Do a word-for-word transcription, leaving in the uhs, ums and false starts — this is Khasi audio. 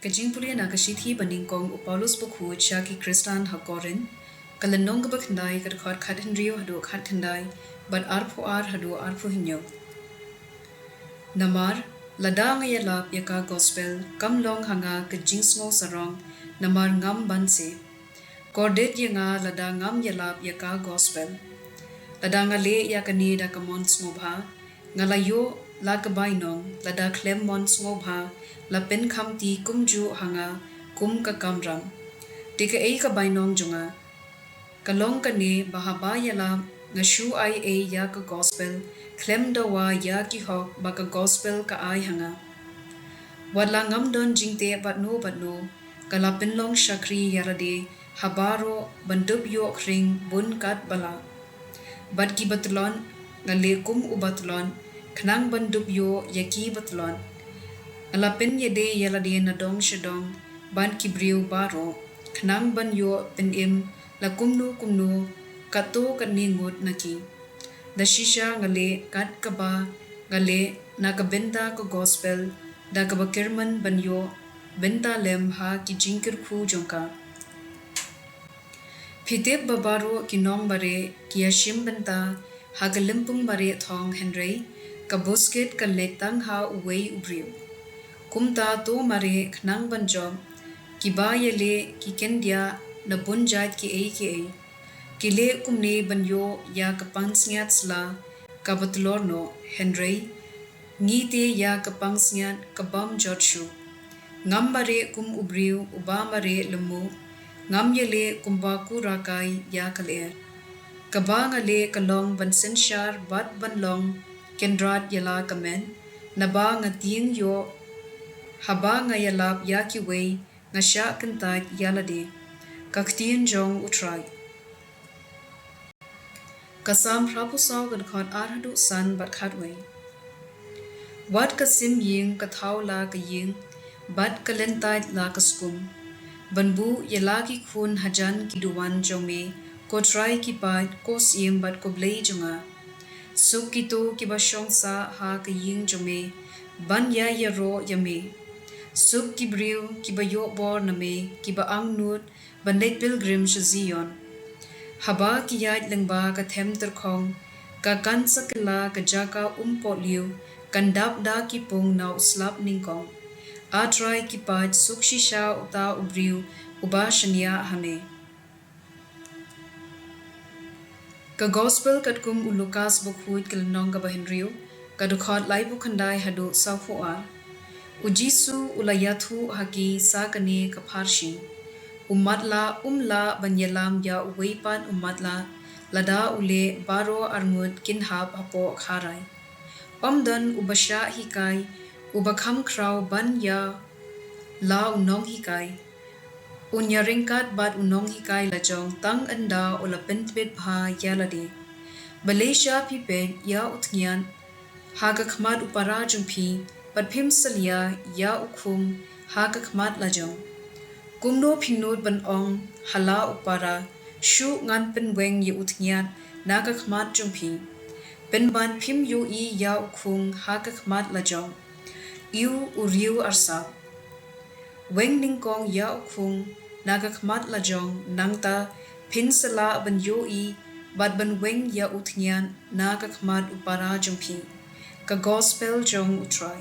Ka jingpule na ka shithi ba nyngkong u Paulus bakhuid sha ki Khristan ha Korinth, ka lynnong kaba khyndai, ka dkhot khathynriew haduh khatkhyndai, bad arphew ar haduh arphew hynñiew. Namar, lada nga ïalap ïa ka gospel, kam long ha nga ka jingsngew sarong, namar ngam banse. Kordit ïa nga lada ngam ïalap ïa ka gospel. Lada nga leh ïa kane da ka mon sngewbha, nga la ïoh la ka bainong, lada khlem mon sngewbha, la pynkhamti kumjuh ha nga kum ka kamram. Te kaei ka bainong jong nga? Ka long kane ba haba ïalap nga shu ai ei ïa ka gospel, khlem dawa ïa ki hok ba ka gospel ka ai ha nga. Wat la ngam don jingteh bad no bad no, ka la pynlong shakri ïa lade ha baroh ban dup ïoh khring bun kat ba lah. Bad ki ba tlot, nga leh kum u ba tlot, khnang ban dup ïoh ïa ki ba tlot. Nga la pynïadei ïa lade na dong sha dong bad ki briew baroh, khnang ban ïoh pynim la kumno kumno katto katne ngut na ki. Da shisha nga leh kat kaba nga leh na ka bynta ka gospel, da kaba kyrmen ban ïoh bynta lem ha ki jingkyrkhu jong ka. Phi tip ba baroh ki nongmareh ki ïashim bynta ha ka lympung mareh thong, hynrei ka buskit ka leit tang ha uwei u briew. Kumta to mareh khnang ban jop, kiba ïaleh ki kyndiah na bun jait kiei kiei. Ki leh kumne ban ïoh ïa ka pansngiat sla kaba tlor noh, hynrei ngi te ïa ka pansngiat ka bym jot shuh. Ngam mareh kum u briew uba mareh lymmuh, ngam ïaleh kumba ku rakai ïa ka lyer. Kaba nga leh ka long ban synshar bad ban long kynrad ïa la ka met, naba nga tieng ïoh haba nga ïalap ïa kiwei, nga shah kyntait ïa lade. Ka ktien jong U Trai. Ka Salm phra phew saw, ka dkhot ar haduh san bad khatwei. Wat ka sim ïing ka thaw la ka ïing, bad ka lyntait la ka skum, ban buh ïa la ki khun hajan ki duwan jong me, ko Trai ki paid, ko Syiem bad ko Blei jong nga. Suk kito kiba shong sah ha ka ïing jong me, ban ïa ïaroh ïa me. Suk ki briew kiba ïoh bor na me, kiba angnud ban leit pilgrim sha Zion. Haba ki ïaid lyngba ka them tyrkhong, ka kan sa kylla ka jaka um pohliew, kan dap da ki pung na u slap nyngkong. A Trai ki paid, suk shisha uta u briew uba shaniah ha me. Ka Gospel katkum u Lukas bakhuid, ka lynnong kaba hynriew, ka dkhot laiphew khyndai haduh sawphew ar. U Jisu u la ïathuh ha ki sa kane ka pharshi: U matlah um lah ban ïalam ïa uwei pat u matlah, lada u leh baroh arngut kin hap hapoh kharai. Ym don uba shah hikai uba kham khraw ban ïa la u nonghikai. Un ïaryngkat bad u nonghikai lajong tang ynda u la pyntbit bha ïa lade. Balei sha phi peit ïa u thñiat ha ka khmat u para jong phi, bad phim salia ïa u khung ha ka khmat lajong? Kumno phi nud ban ong ha la u para, shu ngan pynweng ïa u thñiat na ka khmat jong phi, pynban phim ïohi ïa u khung ha ka khmat lajong? Ïw u riew arsap! Weng nyngkong ïa u khung na ka khmat lajong, nangta phin sa lah ban ïohi bad ban weng ïa u thñiat na ka khmat u para jong phi. Ka Gospel jong U Trai.